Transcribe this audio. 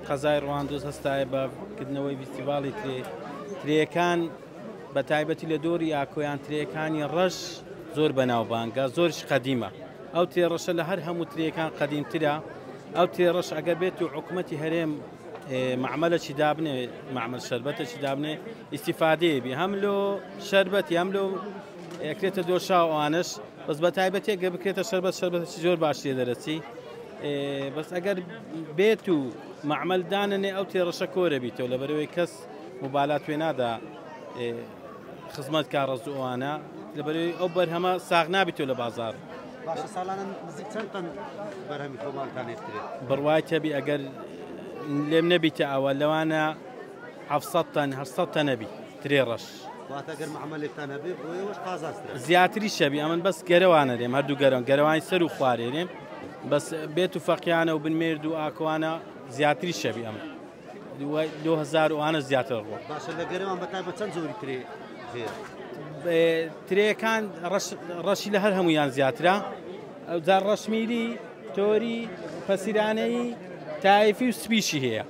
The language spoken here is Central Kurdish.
قەزای ڕواندز هەستایە بە کردنەوەی ڤیستیڤاڵی ترێ، ترێیەکان بە تایبەتی لە دۆری ئاکۆیان ترێیەکانی ڕەش زۆر بەناوبانگە، زۆرش قەدیمە. ئەو ترێ ڕەشە لە هەر هەموو ترێیەکان قەدیمترە. ئەو ترێ ڕەش ئەگەر بێت و حکوومەتی هەرێم مەعمەلەکی دابنێ، مەعمەل شەربەتێکی دابنێ، ئیستیفادەیە بی هەم لۆ شەربەتی هەم لۆ ئەکرێتە دۆشاو ئەوانەش، بەس بە تایبەتی ئەگەر بکرێتە شەربەت، شەربەتێکی زۆر باش لێ دەرەچی. بەس ئەگەر بێت و مەعمەل دانەنێ ئەو تێڕەشە کۆرە بیتەوە، لەبەرەوەی کەس مبالات پێ نادا خزمەت کا ڕەز و ئەوانە، لەبەرەوەی ئەو بەرهەمە ساغ نابیتەوە لە بازار. باشە ساڵانە نزیک چەند تەن بەرهەمی خۆماڵتان هێترێت؟ بڕوای تەبی ئەگەر لێم نەبیتە ئەوە لەوانە 700 تەن 800 تەنە بی ترێ ڕەش. واتە گەر مەعمەلێکتان هەبێ بۆ ئێوەش قازانجترە. زیاتری شەبی ئەمن بەس گەرەوانە رێم، هەردوو گەرەوان گەرەوانی سەر و خوارێ رێم، بەس بێت و فەقیانە و بنمێرد و ئاکۆوانە زیاتری شەبی ئەمن دوای 2000 ئەوانە زیاتر ڕوە. باشە لە گەرەوان بە تایبەت چەند جۆری ترێ هەیە؟ ترێیەکان ڕەشی لە هەر هەمویان زیاترە، ئەوجار ڕەشمیری، تۆری، پەسیرانەیی، تایفی و سپیشی هەیە.